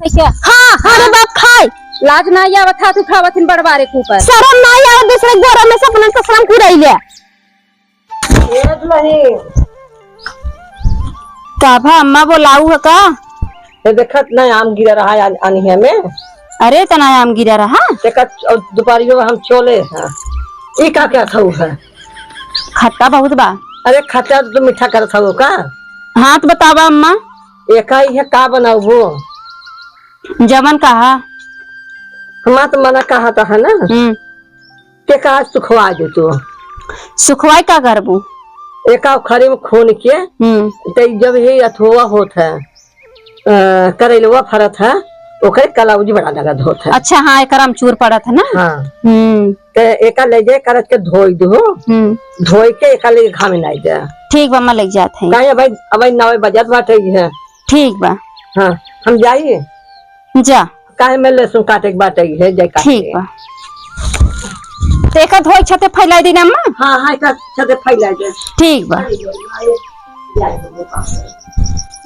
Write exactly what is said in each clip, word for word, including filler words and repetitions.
कैसे? हाँ, हाँ रे बाप खाए। लाज ना आवत, हाथ उठावत हिन बड़वारे के ऊपर। शरम ना आवत, दूसरे गोरा में से अपना कसम की रही ले। ए दुलही। का भा अम्मा बोलाऊ है का? ये देखत ना आम गिरा रहा है आन-, आनिया में। अरे तना आम गिरा रहा? देखत और दुपहरियो हम छोले हैं। ई का क्या खाऊ है? खट्टा बहुत बा। अरे खट्टा तो मीठा करत हऊ का? हाँ तो बतावा अम्मा। एका इहे का बनाऊ हो? जवन कहा। हमार तो मना कहा था है ना? हम्म। के का सुखवा दे तू। सुखवाई का करबू? एका उखरी में खून के, हम्म। ते जब ये अथुआ होत है, अ, करेलवा फरत है, ओकरे कलौजी बड़ा लगत होत है। अच्छा, हाँ, एकर अमचूर पड़त है ना? हाँ। हम्म। ते एका ले जाए करत के धोई दो। हम्म। धोई के एका ले घामे नाई दे। ठीक बा, मैं ले जात है। काहे भाई, अबे नौ बजत बाटे है। ठीक बा। हाँ, हम जाइए। जा। काहे में लहसुन काटे के बाटे है, जाए काटे। ठीक बा। ते एका धोई छते फैलाई दी ना अम्मा? हाँ, हाँ, एका छते फैलाई दे। ठीक बा।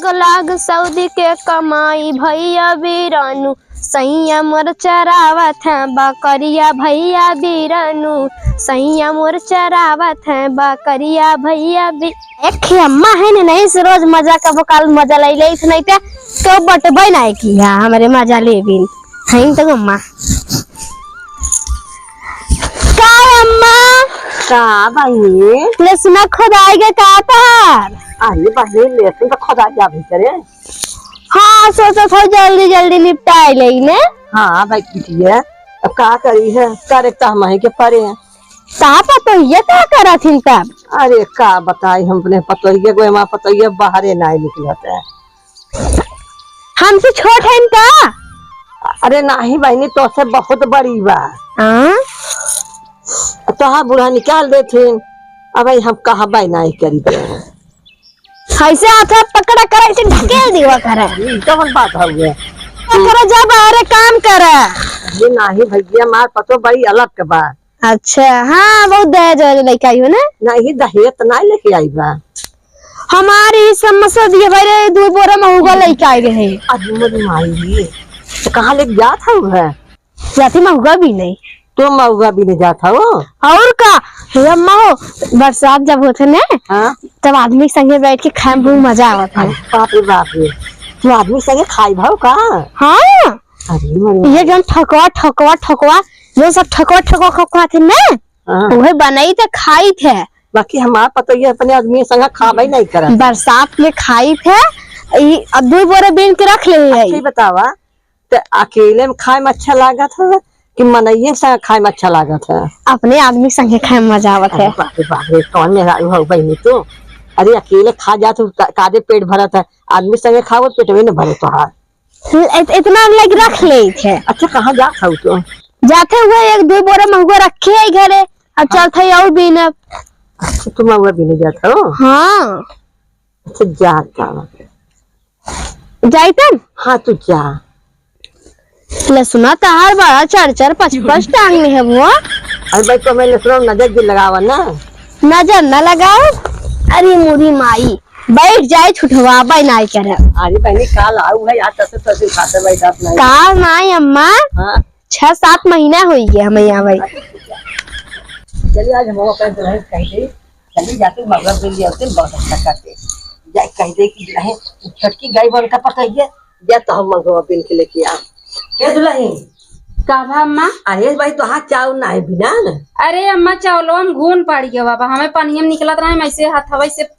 गलाग सऊदी के कमाई भैया बीरानू, सैया मोर चरावत है बकरिया भैया बीरानू, सैया मोर चरावत है बकरिया भैया बी-, एक ही अम्मा है ने, नहीं से रोज मजा का बकाल मजा ले ले, इस नहीं ते तो बटबे नहीं किया हमरे मजा ले बिन। हैं तो अम्मा। का अम्मा? का बहिनी? लहसुना खोदाई के का तार? अरे बहिनी, लहसुन तो खोदा जाबे करे। हाँ, सोचत हो जल्दी जल्दी निपटाए लेई ने। हाँ भाई बिटिया, अब का करी है, करे तो हमही के परे है। का पतोहिया का करत हिन तब? अरे का बताई, हम अपने पतोहिया को, हमार पतोहिया बाहरे नाई निकलत है। हमसे छोट है इनका? अरे नाही बहिनी, तोसे बहुत बड़ी बा। हाँ? तोहार बूढ़ा निकाल देथिन, अब हम कहबे नाई करी दे। कैसे हाथ पकड़ा करे, ऐसे ढकेल देवा करे। ई कवन बात हउवे? करे जा बाहरे काम करे। ये नाही भैया, हमार पतो बड़ी अलग के बा। अच्छा, हाँ, बहुत दहेज वाले लइका आई हो ना? नहीं, दहेज तो नहीं लेके आई बा। हमारी समस्या दिए भाई रे, दो बोरा महुआ लइके आई रहे। अरे मोरी माई, तो कहाँ लेके जात हऊ है? जाती महुआ बीने। तो महुआ बीने जात हो? और का? हे अम्मा हो, बरसात जब होत है ना, हाँ? तब आदमी संगे बैठ के खाए में बहुत मजा आवत है। अरे बाप रे बाप रे, तू आदमी संगे खाई भाव का? हाँ। अरे मरे ये जौन ठकवा, ठकवा, ठकवा, जौन सब ठकवा, ठकवा खा खात है ना, हाँ। उहे बनाई थे, खाई थे। बाकी हमार पतोहिया अपने आदमी संगे खाबे नहीं करत। बरसात में खाई थे, ई अब दो बोरे बीन के रख ले है। अच्छा, ई बतावा, ते अकेले में खाए में अच्छा लागत है कि मनइये संग खाए में अच्छा लागत है? अपने आदमी संगे खाए में मजा आवत है। अरे बाप रे बाप रे, कौन मेहरारू हऊ बहिनी तू? अरे अकेले खा जात हऊ, का-, कादे पेट भरत है, आदमी संगे खाओ पेटवे न भरे तोहार। इत-, इतना लग रख ले थे। अच्छा, कहाँ जात हऊ तू? जाते हुए एक दो बोरा महुआ रखे है घरे, अब हाँ। चलत है और बीनब। अच्छा, तू महुआ बीने जात हो? हाँ। अच्छा, जात हऊ। जाइतन? हाँ, तू जा। लहसुना तहार बड़ा चार चार पाँच पाँच टांग में है वो। अरे भाई, तो मैं लहसुना नजर भी लगावा ना। नजर ना लगाओ। अरे मोरी माई, बैठ जाए, छुटवा बाई नाई करे। अरे बहनी, काल आऊ है यार, तसे तसे खाते बैठा अपना। काल नाई अम्मा, हाँ। छह सात महीना होई गया हमें यहाँ भाई। चलिए, आज हम अपना दुल्हन कह दे। चली जाते महुआ बीन लिया होते, बहुत अच्छा करते। जाए कह दे कि नहीं, छोटकी गाय बन का पकड़िए, जा तो हम महुआ बीन के लेके आ। ए दुल्हन। का भा अम्मा? अरे भाई, तो हाथ चाउर ना है बिना ना। अरे अम्मा, चाउलो हम घून पड़ गया बाबा, हमें पानी में निकलत रहे, हम ऐसे हथवा से,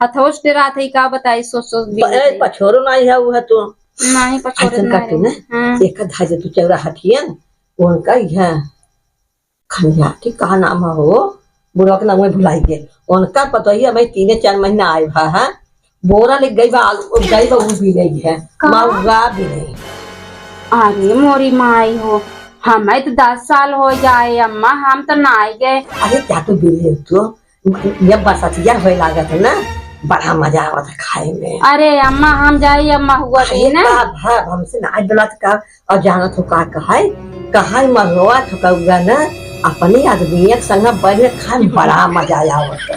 हथवा से रात है, का बताई, सोच सोच भी प-, ए, नहीं। पछोरो नहीं है, वो है तो। नहीं, पछोरो ऐसन नहीं करते है। ना, हाँ। एक धाजे तू चौरा हटियन, उनका यहाँ खंडिया के का नाम है हो? बुढ़वा के नाम में भुलाई गए। उनका पतोहिया भाई तीने चार महीना आए भा है। बोरा ले गई बा, आलू गई बा, वो भी नहीं है। का? महुआ भी नहीं। अरे मोरी माई हो, हमें तो दस साल हो जाए अम्मा, हम तो ना आए गए। अरे क्या तू बिले तो? ये बरसातिया होए लागत है ना, बड़ा मजा आवत है खाए में। अरे अम्मा, हम जाई अब महुआ अरे बीने। का भाव हमसे ना आज बोला तो का, और जानत हो का कहाई, कहाई महुआ ठुकौआ ना, अपने आदमी एक संग बैठ के खाए में बड़ा मजा आवत है।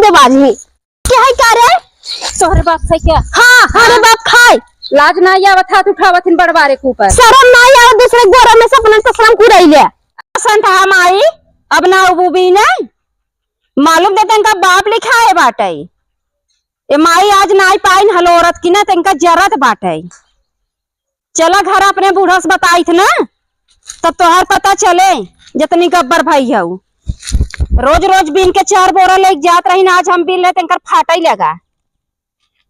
दे बाजी। क्या है, क्या रे? तोहरे बाप खाई क्या? हाँ, हमारे बाप खाए। लाज ना आवत, हाथ उठावत हिन बड़वारे के ऊपर। शर्म ना आवत, दूसरे गोरा में से अपना तसलम कुड़ैले। संत हम आई, अब ना उबू बीने। मालूम दे तनका बाप लिखाए बाटै। ए माई आज नाई पाइन हलो औरत की ना, तनका जरत बाटै। चला घर अपने बूढ़ा से बताइत ना, तब तोहार पता चले, जतनी गब्बर भई हऊ। रोज रोज बीन के चार बोरा लेके जात रही ना, आज हम बीन ले, तनकर फाटै लगा।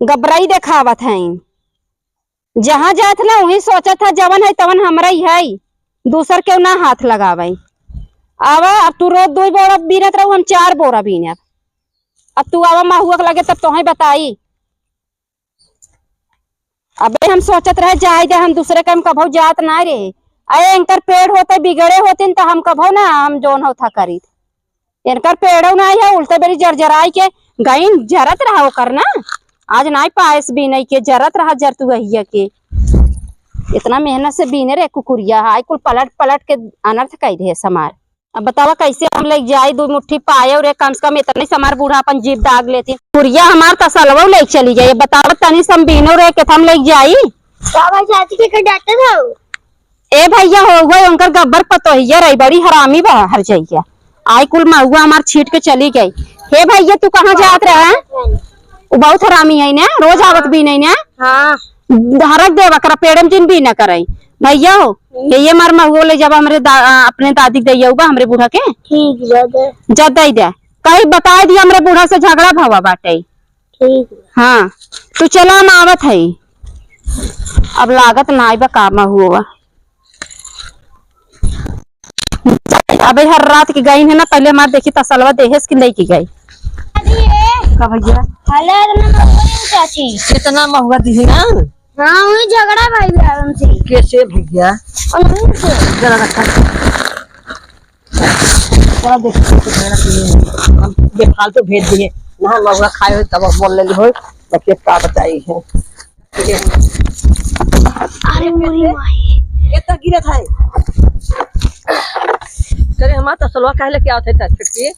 गब्बराई देखावत हईन। जहाँ जात ना, उहीं सोचत ह, जवन है, तवन हमरइ है, दूसर केउ ना हाथ लगावइ। आवा, अब तू रोज दुइ बोरा बीनत रहू, हम चार बोरा बीनब। अब तू आवा महुआ के लगे, तब तोहई बताई। अबे हम सोचत रहे, जाए दे, हम दूसरे काम कभऊ जात नाहीं रहे। अरे, इनकर पेड़ होते, बिगड़े होतिन, त हम कभऊ ना, हम जौन होत ह करीत। इनकर पेड़ो नाहीं है, उल्टे बेरी जरजराई के गइन, जरत रहा ओकर ना। आज नाहीं पाएस बीनई के, जरत रहा जरतुअहिया के। इतना मेहनत से बीने रहे कुकुरिया, हाय कुल पलट पलट के अनर्थ कइ देहे समार। अब बतावा, कैसे हम लेके जाई दुइ मुट्ठी पाए रे, कम से कम इतने से हमार बूढ़ा अपन जीभ दाग लेती। कुरिया हमार तसलवो लेके चली गई। अब बतावा, तनी से हम बीनो रे, के हम लेके जाई। बाबा चाची के कटाते हो? ए भइया, हो गए उनकर गब्बर पतोहिया रही, बड़ी हरामी बा हर जइया। आई कुल महुआ हमार छीट के चली गई। हे भइया, तू कहाँ जात रहा? उ बहुत हरामी है ना, रोज आवत बीनइ ना। हाँ। हरक देवा करा, पेड़े में जिन बीना करइ। भइया हो, हम्म। ये, ये मार महुआ ले जब हमरे दा-, अपने दादी के दइया बा, हमरे बूढ़ा के। ठीक बा, दे। जा दइ दे। कहीं बताइ दिया, हमरे बूढ़ा से झगड़ा भवा बाटइ। ठीक बा। हाँ, तू चला, हम आवत हई। अब लागत नाई बा का महुआ। अबे हर रात के गई है ना, पहले हमार देखी तसलवा देहेस कि लेके गई। अरे, का भइया? हले इतना महुआ नहीं चाची। कितना महुआ दी है ना? हाँ, वही झगड़ा भाई बा हमसे। कैसे भइया? उनसे। जरा रखा। चला देख, हम बेफालतू भेज दिए। ना महुआ खाए हो तब बोल लेली हो, तब के का बताई है। अरे मोरी माई। ये तो गिरत है। करे हमार तसलवा काहे लेके आवत है त छटकी?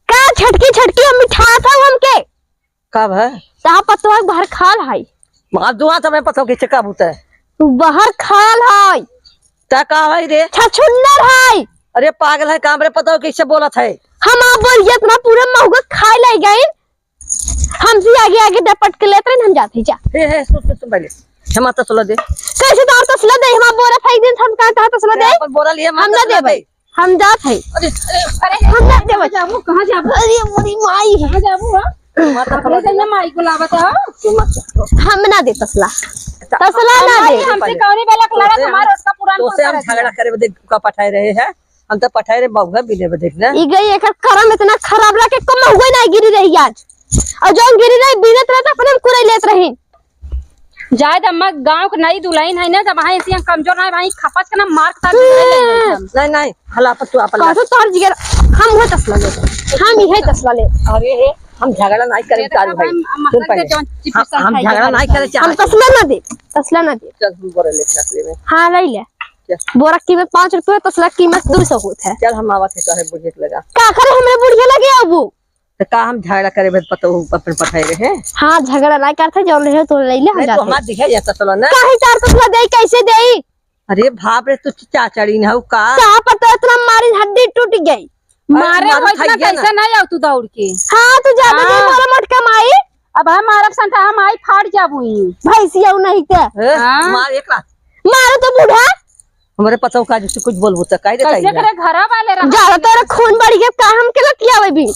का छटकी, छटकी हम मिठा था हमके। का भाई? ता पतवा बहर खाल है। मार दुआ त मैं पतवा के चक्का बूता है। बहर खाल है। ता का है रे? छछुन्नर है। अरे पागल है काम रे, पतवा कैसे बोलत है? हम आप बोल गए इतना पूरा महुआ खाए ले गए। हमसे आगे आगे डपट के लेत रहे, हम जाते जा। हे, हे, सुन, सुन, सुन पहले। हमार तसला दे। कैसे तोहार तसला दे? हमार बोरा फेंक दिन, हम कहाँ तोहार तसला दे? अपन बोरा लिए, हम ना देबै। हम जात है। अरे, अरे, अरे, हम ना देबै। कहाँ जाबू? कहाँ जाबू? अरे, मोरी माई। कहाँ जाबू, हाँ? अपने संगे माई को लावत हो? हम ना दे तसला। तसला ना दे। हमसे कौनी बेला के लड़त, हमार रोज का पुरान तो से हम झगड़ा करे बदे का पठाए रहे हैं। हम तो पठाए रे महुआ बीने बा, देख ना। ई गई, एकर करम इतना खराब रहा कि एको महुआ ना गिरी रही आज। और जौन गिरी रही, बीनत रहे तो अपने हम कुरई लेत रही। जाए दे, अम्मा गाँव के नई दुल्हन है ना, तब वहाँ ऐसी हम कमजोर ना है, वहीं खपच के ना मार के तार दे। नहीं, नहीं, हला पर तू अपन कहतो तोहर जिगर, हम उहे तसला ले, हम इहे तसला ले। अरे हे, हम झगड़ा नहीं करे चारू भाई। सुन पहले, हम झगड़ा नहीं करे चाहे। हम तसला ना दे, तसला ना दे। चल, हम बोरा ले, तसले में। हाँ, ले ले। बोरा कीमत पाँच रुपये, तसला कीमत दो सौ होत है। चल, हम आवत है तोहरे बुढ़िया के लगा। का करे हमरे बुढ़िया लगे आबू? तो का हम झगड़ा करे बे पतो अपन पठाए रहे? हाँ, झगड़ा ना करते, जौन रहे तो ले ले, हम नहीं तो जाते। हमार दिखे या तसला ना। काहे चार तसला देई, कैसे देई? अरे बाप रे, तू चाचड़ी ना हो का? का पता इतना मारी हड्डी टूट गई। मारे मारू होइत ना, खाइए ना। कैसे नहीं आऊ तू दौड़ के? हाँ, तू जाबे हाँ। दे, मोरा मोट कमाई। अब हम मारब संता, हम आई फाड़ जाबू ई। भैंसिया नहीं ते। ए, हाँ। मार एक लात। मारो तो बूढ़ा। हमरे पतोह का जैसे कुछ बोलबू त काहे देता कैसे है? करे घरा वाले रहा? ज्यादा तोरा खून बढ़ गया, का हम के लतियावे भी?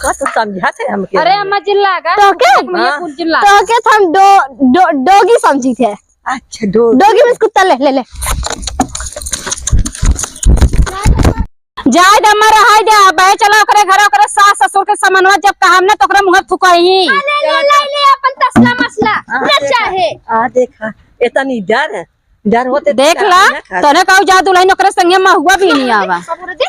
का तो समझा थे हम के? अरे अम्मा जिल्ला का। तो के? हाँ। कुल जिल्ला। तो के हम डो-, डो-, डोगी समझी थे। अच्छा, डोगी। डोगी में कुत्ता ले, ले, ले। जाए दे अम्मा, रहाई दे, बहे चला ओकरे घर, ओकरे सास ससुर के समनवा जब कहम ना, तो ओकरे मुँह थुकही। आ, ले, ले, ले, ले, अपन तसला मसला, हाँ, ना देखा, चाहे। आ, देखा, इतनी डर है, डर होते देख तो ला, ना खाते। तोने कहू जा दुल्हन ओकरे संगे महुआ भी नहीं आवा। खबर दे।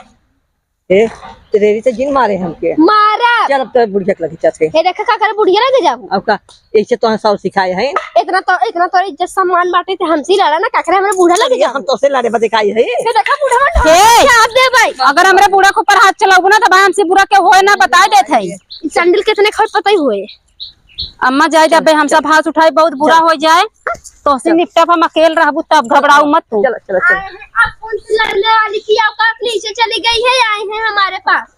ए, तेरे से जिन मारे हमके। मारा। चल, अब तो बुढ़िया के लगे चलते। हे, देखा का करे, बुढ़िया लगे जाबू। अब का, ऐसे तो हम सब सिखाए हैं। इतना तो, इतना तो इज्जत सम्मान बाटे, ते हमसे लड़ा ना, का करे हमरे बूढ़ा लगे ये जाबू। हम तो से लड़े बदे काई है। हे, देखा बूढ़ा मत हे। क्या आप दे भाई। अगर हमरे बूढ़ा के ऊपर हाथ चलाबू ना, तो भाई हमसे बुरा के होए ना, बताए देत है। ई सैंडल कितने खड़ पता ही होए। अम्मा जाए जाबे, हम सब हाथ उठाए, बहुत बुरा हो जाए, तो से निपटब, हम अकेल रहबू तब, घबराऊ मत तू। चलो, चलो, चलो। आए हैं, अब कौन सी लड़ने वाली की औकात नीचे चली गई है, आए हैं हमारे पास।